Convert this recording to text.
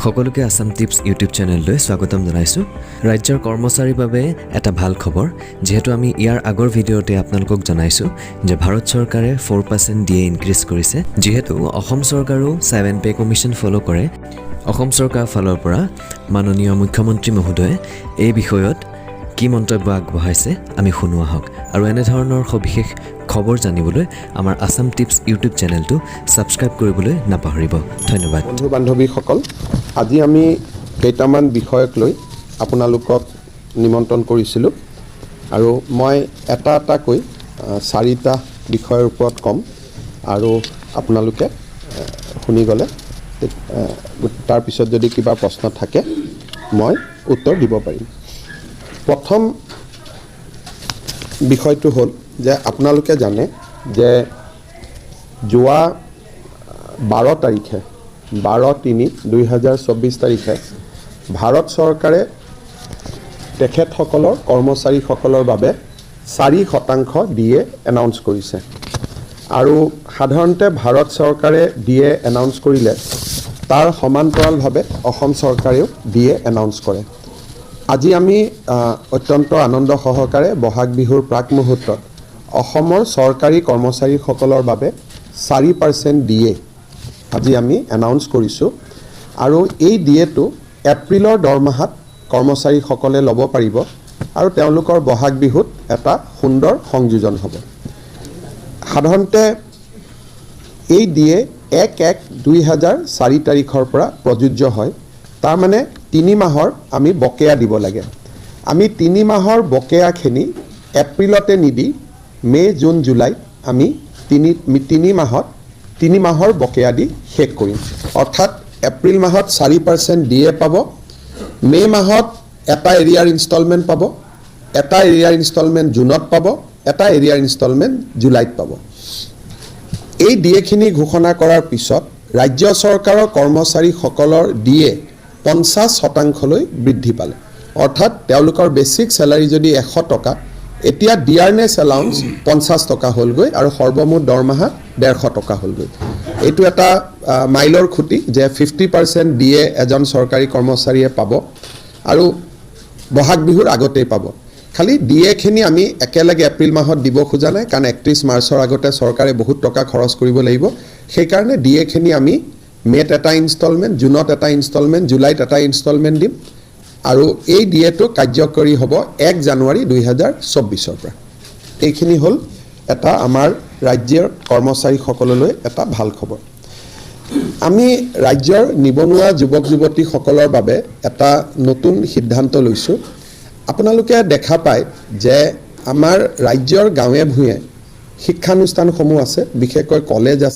সকলোকে Assam tips YouTube চেনেললৈ স্বাগতম জনাইছোঁ। ৰাজ্যৰ কৰ্মচাৰীৰ বাবে এটা ভাল খবৰ। যিহেতু আমি ইয়াৰ আগৰ ভিডিঅ'তে আপোনালোকক জনাইছোঁ যে ভাৰত চৰকাৰে 4% ডিএ ইনক্ৰিজ কৰিছে, যিহেতু অসম চৰকাৰেও ছেভেন পে' কমিশ্যন ফ'ল' কৰে, অসম চৰকাৰৰ ফালৰ পৰা মাননীয় মুখ্যমন্ত্ৰী মহোদয়ে এই বিষয়ত কি মন্তব্য আগবঢ়াইছে আমি শুনো আহক। আৰু এনেধৰণৰ সবিশেষ খবৰ জানিবলৈ আমাৰ আছাম টিপছ ইউটিউব চেনেলটো ছাবস্ক্ৰাইব কৰিবলৈ নাপাহৰিব। ধন্যবাদ। বন্ধু বান্ধৱীসকল, আজি আমি কেইটামান বিষয়ক লৈ আপোনালোকক নিমন্ত্ৰণ কৰিছিলোঁ আৰু মই এটা এটাকৈ চাৰিটা বিষয়ৰ ওপৰত ক'ম আৰু আপোনালোকে শুনি গ'লে তাৰপিছত যদি কিবা প্ৰশ্ন থাকে, মই উত্তৰ দিব পাৰিম। প্ৰথম বিষয়টো হ'ল যে আপোনালোকে জানে যে যোৱা 12 তাৰিখে, 12/3/2024 তাৰিখে ভাৰত চৰকাৰে তেখেতসকলৰ কৰ্মচাৰীসকলৰ বাবে 4% ডিএ এনাউন্স কৰিছে। আৰু সাধাৰণতে ভাৰত চৰকাৰে ডিএ এনাউন্স কৰিলে তাৰ সমান্তৰালভাৱে অসম চৰকাৰেও ডিএ এনাউন্স কৰে। আজি আমি অত্যন্ত আনন্দ সহকাৰে বহাগ বিহুৰ প্ৰাক মুহূৰ্তত অসমৰ চৰকাৰী কৰ্মচাৰীসকলৰ বাবে 4% ডিএ আজি আমি এনাউন্স কৰিছোঁ। আৰু এই ডিএটো এপ্ৰিলৰ দৰমহাত কৰ্মচাৰীসকলে ল'ব পাৰিব আৰু তেওঁলোকৰ বহাগ বিহুত এটা সুন্দৰ সংযোজন হ'ব। সাধাৰণতে এই ডিএ 1/1/2004 তাৰিখৰ পৰা প্ৰযোজ্য হয়। তাৰমানে 3 মাহৰ আমি বকেয়া দিব লাগে। আমি 3 মাহৰ বকেয়াখিনি এপ্ৰিলতে নিদি মে', জুন, জুলাইত আমি তিনি তিনি মাহত 3 মাহৰ বকেয়া দি শেষ কৰিম। অৰ্থাৎ এপ্ৰিল মাহত 4% ডিএ পাব, মে' মাহত এটা এৰিয়াৰ ইনষ্টলমেণ্ট পাব, এটা এৰিয়াৰ ইনষ্টলমেণ্ট জুনত পাব, এটা এৰিয়াৰ ইনষ্টলমেণ্ট জুলাইত পাব। এই ডিএখিনি ঘোষণা কৰাৰ পিছত ৰাজ্য চৰকাৰৰ কৰ্মচাৰীসকলৰ ডিএ 50 শতাংশলৈ বৃদ্ধি পালে। অৰ্থাৎ তেওঁলোকৰ বেছিক চেলাৰী যদি 100 টকা, এতিয়া ডিয়াৰনেছ এলাউন্স 50 টকা হ'লগৈ আৰু সৰ্বমুঠ দৰমহা 150 টকা হ'লগৈ। এইটো এটা মাইলৰ খুঁটি যে 50% ডিএ এজন চৰকাৰী কৰ্মচাৰীয়ে পাব আৰু বহাগ বিহুৰ আগতেই পাব। খালি ডিএখিনি আমি একেলগে এপ্ৰিল মাহত দিব খোজা নাই, কাৰণ 31 মাৰ্চৰ আগতে চৰকাৰে বহুত টকা খৰচ কৰিব লাগিব। সেইকাৰণে ডিএখিনি আমি মে'ত এটা ইনষ্টলমেণ্ট, জুনত এটা ইনষ্টলমেণ্ট, জুলাইত এটা ইনষ্টলমেণ্ট দিম। আৰু এই ডিএটো কাৰ্যকৰী হ'ব 1 জানুৱাৰী 2024ৰ পৰা। এইখিনি হ'ল এটা আমাৰ ৰাজ্যৰ কৰ্মচাৰীসকললৈ এটা ভাল খবৰ। আমি ৰাজ্যৰ নিবনুৱা যুৱক যুৱতীসকলৰ বাবে এটা নতুন সিদ্ধান্ত লৈছোঁ। আপোনালোকে দেখা পায় যে আমাৰ ৰাজ্যৰ গাঁৱে ভূঞে শিক্ষানুষ্ঠানসমূহ আছে, বিশেষকৈ কলেজ আছে।